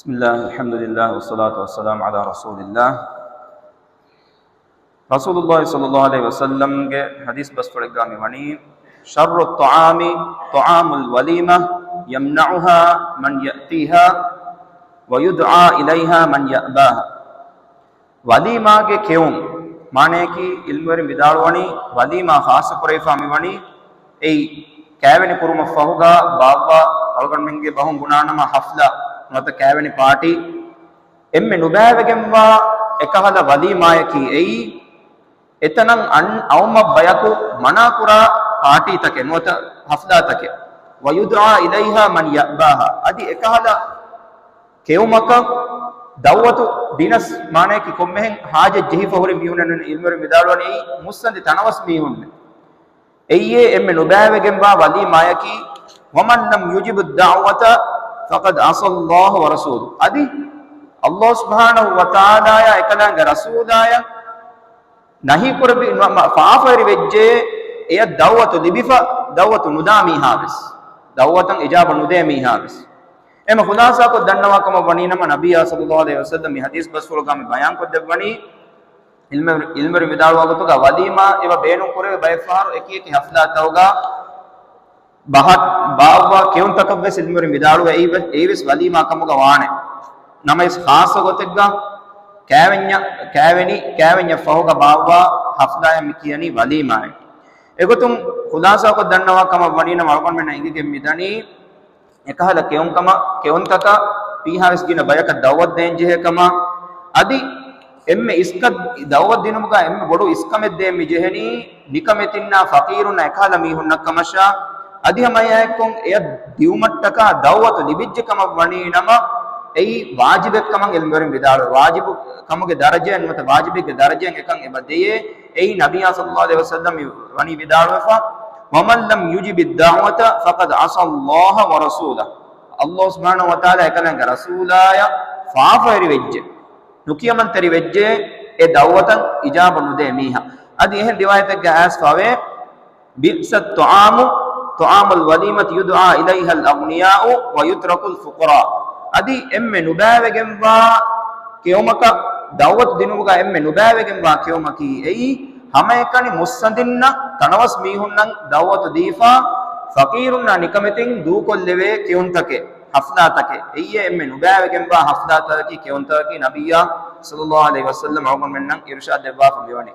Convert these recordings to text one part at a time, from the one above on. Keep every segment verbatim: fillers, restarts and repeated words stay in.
بسم الله، الحمد لله، والصلاة والسلام على رسول الله. ރަސޫލުﷲ ޞައްލަﷲ ޢަލައިހި ވަސައްލަމްގެ ޙަދީޘް ބަސްފުޅެއްގާ މިވަނީ، شر الطعام طعام الوليمة يمنعها من يأتيها ويدعى إليها من يأباها. ވަލީމާގެ ކެއުން، މާނަޔަކީ ޢިލްމުވެރިން ވިދާޅުވަނީ، ވަލީމާ ޚާއްޞަ ކުރެވިފާ މިވަނީ، އެއީ ކައިވެނި ކުރުމަށް ފަހުގާ ބާއްވާ، އަޅުގަނޑުމެންގެ ބަހުން ބުނާނަމަ ޙަފްލާ ނުވަތަ ކައިވެނި ޕާޓީ، އެންމެ ނުބައިވެގެންވާ އެކަހަލަ ވަލީމާޔަކީ އެއީ، އެތަނަށް އަން އައުމަށް ބަޔަކު މަނާކުރާ ޕާޓީތަކެއް ނުވަތަ ޙަފްލާތަކެއް. ويدعى إليها من يأباها. އަދި އެކަހަލަ ކެއުމަކަށް ދަޢުވަތު ދިނަސް، މާނަޔަކީ ކޮންމެހެން ޙާޖަތް ޖެހިފަ ހުރި މީހުންނެއް ނޫން، ޢިލްމުވެރިން ވިދާޅުވަނީ އެއީ މުއްސަނދި ތަނަވަސް މީހުންނެއް. އެއީ އެންމެ ނުބައިވެގެންވާ ވަލީމާޔަކީ، ومن لم يجب الدعوة فقد عصى الله ورسوله. އަދި ﷲ ސުބްޙާނަހޫ ވަތަޢާލާޔާ އެކަލާނގެ ރަސޫލާޔަށް ނަހީކުރެއްވި ނު-، މަ-، ފާފަވެރި ވެއްޖެ، އެޔަށް ދަޢުވަތު ލިބިފަ، ދަޢުވަތު ނުދާ މީހާވެސް، ދަޢުވަތަށް އިޖާބަ ނުދޭ މީހާވެސް. އެމަ ޚުލާޞާކޮށް ދަންނަވާ ކަމަށް ވަނީ ނަމަ، ނަބިއްޔާ ޞައްލަﷲ ޢަލައިހި ވަސައްލަމް މި ޙަދީޘް ބަސްފުޅުގާ މި ބަޔާންކޮށްދެއްވަނީ، ޢިލްމު-، ޢިލްމުވެރިން ވިދާޅުވާ ގޮތުގަ ވަލީމާ އެބަ ބޭނުން ކުރެވޭ ބައެއް ފަހަރު އެކި އެކި ޙަފްލާތަކުގަ ބަހަށް ބާއްވާ ކެއުންތަކަށްވެސް ޢިލްމުވެރިން ވިދާޅުވޭ، އެއީ ވެ-، އެއީވެސް ވަލީމާ ކަމުގަ ވާނެ. ނަމަވެސް ޚާއްޞަ ގޮތެއްގަ ކައިވެންޏަށް، ކައިވެނި، ކައިވެންޏަށް ފަހުގަ ބާއްވާ ޙަފްލާޔަށް މި ކިޔަނީ ވަލީމާއޭ. އެގޮތުން ޚުލާޞާކޮށް ދަންނަވާ ކަމަށް ވަނީ ނަމަ، އަޅުގަނޑުމެންނަށް އެނގިގެން މިދަނީ، އެކަހަލަ ކެއުންކަމަށް، ކެއުންތަކަށް ފީހާވެސް ގިނަ ބަޔަކަށް ދަޢުވަތު ދޭން ޖެހޭ ކަމަށް، އަދި އެންމެ އިސްކަ-، ދަޢުވަތު ދިނުމުގަ އެންމެ ބޮޑު އިސްކަމެއް ދޭން މި ޖެހެނީ، ނިކަމެތިންނާ ފަޤީރުންނާ އެކަހަލަ މީހުންނަށް ކަމަށާ، އަދި ހަމައެއާއެއްކޮށް އެޔަށް ދިއުމަށްޓަކާ ދަޢުވަތު ލިބިއްޖެ ކަމަށް ވަނީ ނަމަ، އެއީ ވާޖިބެއް ކަމަށް ޢިލްމުވެރިން ވިދާޅުވޭ. ވާޖިބު ކަމުގެ ދަރަޖައެއް ނުވަތަ ވާޖިބެއްގެ ދަރަޖައެއް އެކަން އެބަ ދެޔޭ. އެއީ ނަބިއްޔާ ޞައްލަﷲ ޢަލައިހި ވަސައްލަމް ވަނީ ވިދާޅުވެފަ، ومن لم يجب الدعوة فقد عصى الله ورسوله. ﷲ ސުބްޙާނަހޫ ވަތަޢާލާ އެކަލާނގެ ރަސޫލާޔަށް ފާފަވެރި ވެއްޖެ، ނުކިޔަމަންތެރި ވެއްޖެ، އެ ދަޢުވަތަށް އިޖާބަ ނުދޭ މީހާ. އަދި އެހެން ރިވާޔަތެއްގަ އައިސްފަވޭ، بئس الطعام طعام الوليمة يدعى إليها الأغنياء ويترك الفقراء. އަދި އެންމެ ނުބައިވެގެންވާ ކެއުމަކަށް، ދަޢުވަތު ދިނުމުގަ އެންމެ ނުބައިވެގެންވާ ކެއުމަކީ އެއީ، ހަމައެކަނި މުއްސަނދިންނަށް ތަނަވަސް މީހުންނަށް ދަޢުވަތު ދީފާ، ފަޤީރުންނާ ނިކަމެތިން ދޫކޮށްލެވޭ ކެއުންތަކެއް، ޙަފްލާތަކެއް. އެއީ އެންމެ ނުބައިވެގެންވާ ޙަފްލާތަކަކީ ކެއުންތަކަކީ ނަބިއްޔާ ޞައްލަﷲ ޢަލައިހި ވަސައްލަމް އަޅުގަނޑުމެންނަށް އިރުޝާދު ދެއްވާފަ މިވަނީ.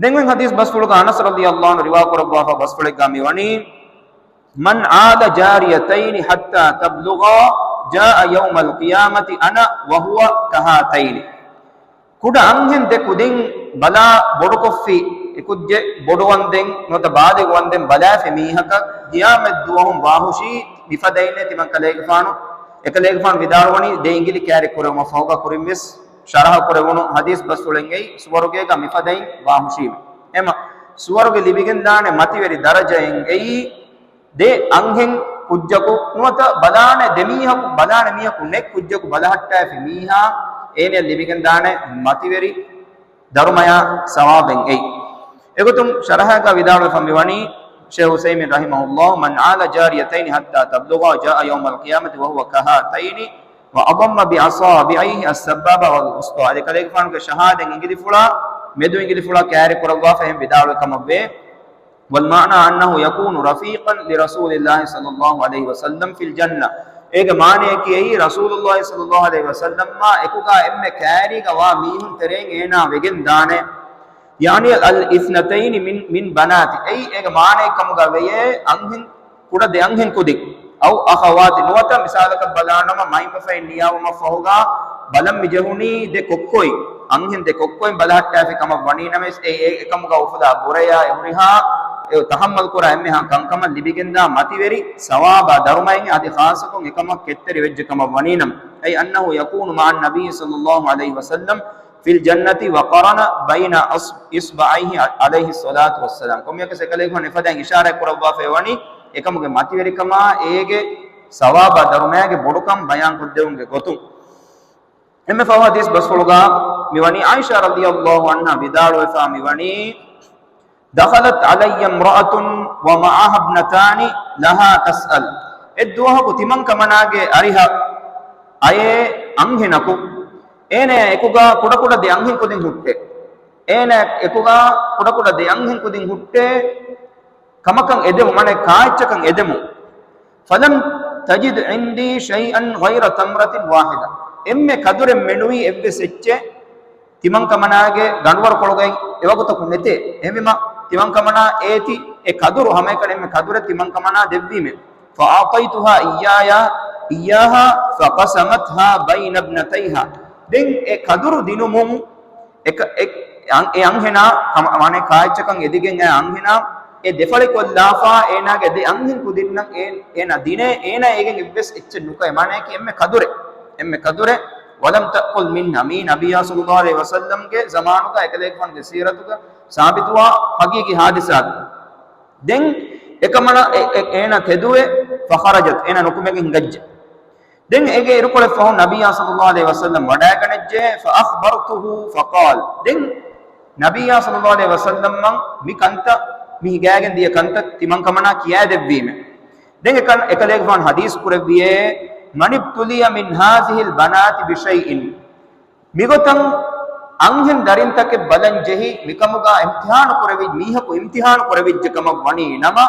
ދެން އޮތް ޙަދީޘް ބަސްފުޅުގަ އަނަސް ރަޟިޔަﷲ ޢަންހު ރިވާ ކުރައްވާފަ ބަސްފުޅެއްގަ މިވަނީ، من عال جاريتين حتى تبلغا جاء يوم القيامة أنا وهو كهاتين. ކުޑަ އަންހެން ދެ ކުދިން ބަލާ ބޮޑުކޮށްފި އެކުއްޖެއް ބޮޑުވަންދެން ނުވަތަ ބާލިޣު ވަންދެން ބަލާފި މީހަކަށް ޤިޔާމަތް ދުވަހުން ވާހުށީ މިފަދައިންނޭ ތިމަން ކަލޭގެފާނު، އެކަލޭގެފާނު ވިދާޅުވަނީ ދެ އިނގިލި ކައިރި ކުރެވުމަށް ފަހުގަ ކުރިންވެސް ޝަރަޙަ ކުރެވުނު ޙަދީޘް ބަސްފުޅެއް އެއީ، ސުވަރުގޭގަ މިފަދައިން ވާހުށީމެ. އެމަ، ސުވަރުގެ ލިބިގެންދާނެ މަތިވެރި ދަރަޖައެއް އެއީ، ދެ އަންހެން ކުއްޖަކު ނުވަތަ ބަލާނެ ދެ މީހަކު، ބަލާނެ މީހަކު ނެތް ކުއްޖަކު ބަލަހައްޓާފި މީހާ، އޭނަޔަށް ލިބިގެންދާނެ މަތިވެރި ދަރުމަޔާ ސަވާބެއް އެއީ. އެގޮތުން ޝަރަޙައިގަ ވިދާޅުވެފަ މިވަނީ، ޝޭޚް ޢުސައިމީން ރަޙިމަހުﷲ، من عال جاريتين حتى تبلغا جاء يوم القيامة وهو كهاتين وأضم بأصابعيه السبابة والوسطى. އަދި ކަލޭގެފާނުގެ ޝަހާދަތް އިނގިލިފުޅާ، މެދު އިނގިލިފުޅާ ކައިރި ކުރައްވާފަ އެހެން ވިދާޅުވި ކަމަށްވޭ. والمعنى أنه يكون رفيقا لرسول الله صلى الله عليه وسلم في الجنة. އޭގެ މާނަޔަކީ އެއީ، ރަސޫލުﷲ ޞައްލަﷲ ޢަލައިހި ވަސައްލަމާ އެކުގާ އެންމެ ކައިރީގަ ވާ މީހުން ތެރެއިން އޭނާ ވެގެން ދާނެ. يعني الاثنتين من، من بناته. އެއީ އޭގެ މާނައެއް ކަމުގަ ވެޔޭ، އަންހެން، ކުޑަ ދެ އަންހެން ކުދިން. أو أخوات، ނުވަތަ މިސާލަކަށް ބަލާނަމަ، މައިންބަފައިން ނިޔާވުމަށް ފަހުގަ ބަލަން މި ޖެހުނީ ދެ ކޮއްކޮއިން، އަންހެން ދެ ކޮއްކޮއިން ބަލަހައްޓާފި ކަމަށް ވަނީ ނަމަވެސް، އެ، އެ، އެކަމުގަ އުފުލާ ބުރަޔާ އެ ހުރިހާ އެ ތަޙައްމަލް ކުރާ އެންމެހާ ކަންކަމަށް ލިބިގެންދާ މަތިވެރި ސަވާބާ ދަރުމައެއް އަދި ޚާއްޞަކޮށް އެކަމަށް ކެތްތެރި ވެއްޖެ ކަމަށް ވަނީ ނަމަ. أي أنه يكون مع النبي صلى الله عليه وسلم في الجنة وقرن بين أص-، إصبعيه عليه الصلاة والسلام. ކޮންމެއަކަސް އެކަލޭގެފާނު އެފަދައިން އިޝާރާތް ކުރައްވާފައި ވަނީ، އެކަމުގެ މަތިވެރިކަމާ އޭގެ ސަވާބާ ދަރުމައިގެ ބޮޑުކަން ބަޔާންކޮށްދެވުމުގެ ގޮތުން. އެންމެ ފަހު ޙަދީޘް ބަސްފުޅުގަ މިވަނީ، ޢާއިޝާ ރަޟިޔަﷲ ޢަންހާ ވިދާޅުވެފާ މިވަނީ، دخلت علي امرأة ومعها ابنتان لها تسأل. އެއްދުވަހަކު ތިމަންކަމަނާގެ އަރިހަށް އައޭ އަންހެނަކު، އޭނަޔާ އެކުގަ ކުޑަކުޑަ ދެ އަންހެން ކުދިން ހުއްޓޭ. އޭނަ އެކުގަ ކުޑަކުޑަ ދެ އަންހެން ކުދިން ހުއްޓޭ، ކަމަކަށް އެދެމު، މާނަ ކާއެއްޗަކަށް އެދެމު. فلم تجد عندي شيئا غير تمرة واحدة. އެންމެ ކަދުރެއް މެނުވީ އެއްވެސް އެއްޗެއް ތިމަންކަމަނާގެ ގަނޑުވަރުކޮޅުގައި އެވަގުތަކު ނެތޭ. އެހެންވީމަ، ތިމަންކަމަނާ އޭތި އެ ކަދުރު ހަމައެކަނި އެންމެ ކަދުރެއް ތިމަންކަމަނާ ދެއްވީމޭ. فأعطيتها إياها، إياها فقسمتها بين ابنتيها. ދެން އެ ކަދުރު ދިނުމުން އެ ކަ-، އެ އަން-، އެ އަންހެނާ ކަމަ-، މާނަ ކާއެއްޗަކަށް އެދިގެން އައި އަންހެނާ އެ ދެފަޅިކޮށްލާފާ އޭނާގެ ދެ އަންހެން ކުދިންނަށް އޭ-، އޭނާ ދިނޭ، އޭނާ އޭގެން އެއްވެސް އެއްޗެއް ނުކައެ، މާނަޔަކީ އެންމެ ކަދުރެއް، އެންމެ ކަދުރެއް. ولم تأكل منها، މީ ނަބިއްޔާ ޞައްލައްލާހު ޢަލައިހި ވަސައްލަމްގެ ޒަމާނުގަ އެކަލޭގެފާނުގެ ސީރަތުގަ ސާބިތުވާ ހަގީގީ ހާދިސާތައް. ދެން އެކަމަނާ އެ-، އެ-، އޭނާ ތެދުވެ، فخرجت، އޭނާ ނުކުމެގެން ހިނގައްޖެ. ދެން އޭގެ އިރުކޮޅެއް ފަހުން ނަބިއްޔާ ޞައްލައްލާހު ޢަލައިހި ވަސައްލަމް ވަޑައިގަނެއްޖެ، فأخبرته فقال، ދެން ނަބިއްޔާ ޞައްލައްލާހު ޢަލައިހި ވަސައްލަމްއަށް މި ކަންތައް، މި ހިގާގެން ދިޔަ ކަންތައް ތިމަންކަމަނާ ކިޔައިދެއްވީމެ. ދެން އެކަން-، އެކަލޭގެފާނު ޙަދީޘް ކުރެއްވިއޭ، من ابتلي من هذه البنات بشيء، މިގޮތަށް އަންހެން ދަރިންތަކެއް ބަލަން ޖެހި، މިކަމުގަ އިމްތިޙާނު ކުރެވި-، މީހަކު އިމްތިޙާނު ކުރެވިއްޖެ ކަމަށް ވަނީ ނަމަ،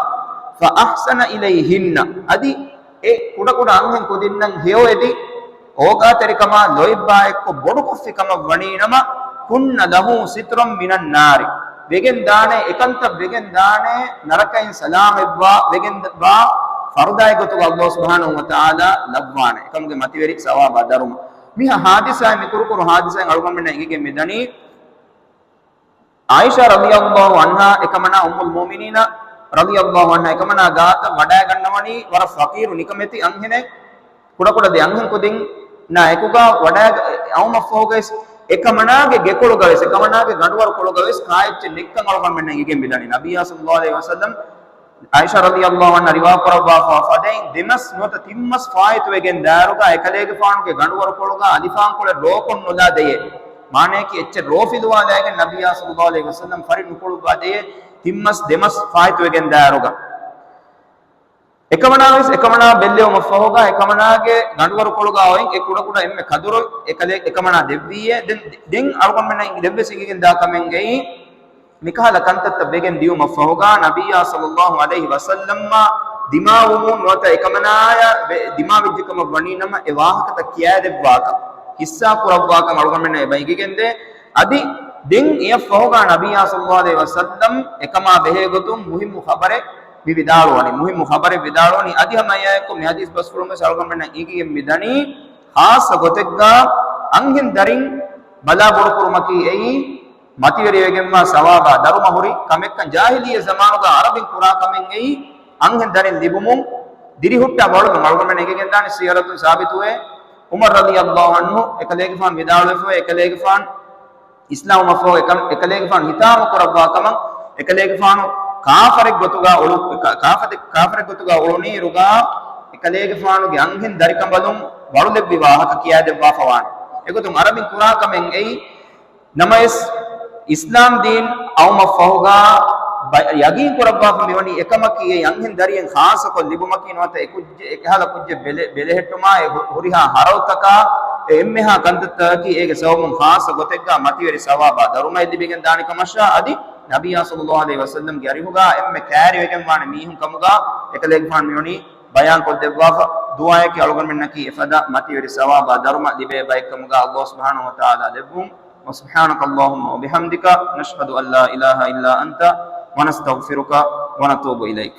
فأحسن إليهن، އަދި އެ ކުޑަކުޑަ އަންހެން ކުދިންނަށް ހެޔޮއެދި، އޯގާތެރިކަމާ ލޯތްބާ އެއްކޮށް ބޮޑުކޮށްފި ކަމަށް ވަނީ ނަމަ، كن له سترا من النار، ވެގެން ދާނެ، އެކަންތައް ވެގެން ދާނެ، ނަރަކައިން ސަލާމަތްވާ، ވެގެން ވާ ފަރުދާއެއް ގޮތުގަ ﷲ ސުބްޙާނަހޫ ވަތަޢާލާ ލައްވާނެ. އެކަމުގެ މަތިވެރި ސަވާބާ ދަރުމަ. މި ހާދިސާ މި ކުރުކުރު ހާދިސާއިން އަޅުގަނޑުމެންނަށް އެނގިގެން މިދަނީ، ޢާއިޝާ ރަޟިޔަﷲ ޢަންހާ އެކަމަނާ އުއްމުލް މުއުމިނީނަ ރަޟިޔަﷲ ޢަންހާ އެކަމަނާ ގާތަށް ވަޑައިގަންނަވަނީ ވަރަށް ފަޤީރު ނިކަމެތި އަންހެނެއް، ކުޑަކުޑަ ދެ އަންހެން ކުދިންނާ އެކުގަ ވަޑައި އައުމަށްފަހުގަވެސް އެކަމަނާގެ ގެކޮޅުގަވެސް އެކަމަނާގެ ގަނޑުވަރުކޮޅުގަވެސް ކާއެއްޗެއް ނެތްކަން އަޅުގަނޑުމެންނަށް އެނގިގެން މިދަނީ. ނަބިއްޔާ ޞައްލައްލާހު ޢަލައިހި ވަސައްލަމް ޢާއިޝާ ރަޟިޔަﷲ ޢަންހާ ރިވާކުރައްވާފަ ފަދައިން ދެމަސް ނުވަތަ ތިންމަސް ފާއިތުވެގެން ދާއިރުގަ އެކަލޭގެފާނުގެ ގަނޑުވަރުކޮޅުގަ އަލިފާންކޮޅެއް ރޯކޮށް ނުލާ ދެޔޭ. މާނަޔަކީ އެއްޗެއް ރޯފިލުވާލައިގެން ނަބިއްޔާ ޞައްލައްލާހު ޢަލައިހި ވަސައްލަމް ފަރި ނުކުޅުއްވާ ދެޔޭ ތިންމަސް ދެމަސް ފާއިތުވެގެން ދާއިރުގަ. އެކަމަނާވެސް އެކަމަނާ ބެއްލެވުމަށްފަހުގަ އެކަމަނާގެ ގަނޑުވަރުކޮޅުގަ އޮތް އެ ކުޑަކުޑަ އެންމެ ކަދުރު އެކަލޭ-، އެކަމަނާ ދެއްވީއޭ. ދެން، ދެން އަޅުގަނޑުމެންނަށް ދެންވެސް އެނގިގެން ދާ ކަމެއްގައި މިކަހަލަ ކަންތައްތައް ވެގެން ދިޔުމަށްފަހުގަ ނަބިއްޔާ ޞައްލައްލާހު ޢަލައިހި ވަސައްލަމްއާ ދިމާވުމުން ނުވަތަ އެކަމަނާޔަށް ވެ-، ދިމާވެއްޖެކަމަށް ވަނީ ނަމަ އެ ވާހަކަތައް ކިޔާދެއްވާކަން، ޙިއްޞާ ކުރައްވާކަން އަޅުގަނޑުމެންނަށް އެބަ އެނގިގެންދޭ. އަދި ދެން އެއަށްފަހުގަ ނަބިއްޔާ ޞައްލައްލާހު ޢަލައިހި ވަސައްލަމް އެކަމާ ބެހޭގޮތުން މުހިއްމު ޚަބަރެއް މި ވިދާޅުވަނީ، މުހިއްމު ޚަބަރެއް ވިދާޅުވަނީ. އަދި ހަމަ އެއާއެއްކޮށް މި ޙަދީޘް ބަސްފުޅުންވެސް އަޅުގަނޑުމެންނަށް އެނގިގެން މިދަނީ، ޚާއްޞަ ގޮތެއްގަ އަންހެން ދަރިން ބަލާ ބޮޑުކުރުމަކީ އެއީ މަތިވެރިވެގެންވާ ސަވާބާ ދަރުމަ ހުރި ކަމެއްކަން. ޖާހިލިއްޔަ ޒަމާނުގަ ޢަރަބިން ކުރާ ކަމެއް އެއީ އަންހެން ދަރިން ލިބުމުން ދިރިހުއްޓާ ވަޅުގަން. އަޅުގަނޑުމެން އެނގިގެންދާނެ ސީރަތުން ސާބިތުވޭ، ޢުމަރު ރަޟިޔަﷲ ޢަންހު އެކަލޭގެފާނު ވިދާޅުވެފަ، އެކަލޭގެފާނު އިސްލާމްވުމަށްފަހު އެކަން-، އެކަލޭގެފާނު ހިތާމަ ކުރައްވާ ކަމަށް، އެކަލޭގެފާނު ކާފަރެއް ގޮތުގަ އުޅު-، ކާ-، ކާފަތެއް-، ކާފަރެއް ގޮތުގަ އުޅުނީއިރުގަ، އެކަލޭގެފާނުގެ އަންހެން ދަރިކަނބަލުން ވަޅުލެއްވި ވާހަކަ ކިޔާދެއްވާފަވާނެ. އެގޮތުން ޢަރަބިން ކުރާ ކަމެއް އެއީ. ނަމަވެސް، އިސްލާމް ދީން އައުމަށްފަހުގަ ބަ-، ޔަގީން ކުރައްވާފަ މިވަނީ އެކަމަކީ އެ އަންހެން ދަރިއެއް ޚާއްޞަކޮށް ލިބުމަކީ ނުވަތަ އެކުއްޖެ-، އެކަހަލަ ކުއްޖެއް ބެލެ-، ބެލެހެއްޓުމާ އެ ހު-، ހުރިހާ ހަރަދުތަކާ އެ އެންމެހާ ކަންތައްތަކަކީ އޭގެ ސަބަބުން ޚާއްޞަ ގޮތެއްގަ މަތިވެރި ސަވާބާ ދަރުމައެއް ލިބިގެން ދާނެ ކަމަށާ އަދި ނަބިއްޔާ ޞައްލައްލާހު ޢަލައިހި ވަސައްލަމްގެ އަރިހުގަ އެންމެ ކައިރިވެގެންވާނެ މީހުން ކަމުގަ އެކަލޭގެފާނު މިވަނީ ބަޔާންކޮށްދެއްވާފަ. ދުޢާއަކީ އަޅުގަނޑުމެންނަކީ އެފަދަ މަތިވެރި ސަވާބާ ދަރުމަ ލިބޭ ބައެއްކަމުގަ ﷲ ސުބްޙާނަހޫ ވަތަޢާލާ ދެއްވުން. وسبحانك اللهم وبحمدك، نشهد أن لا إله إلا أنت، ونستغفرك ونتوب إليك.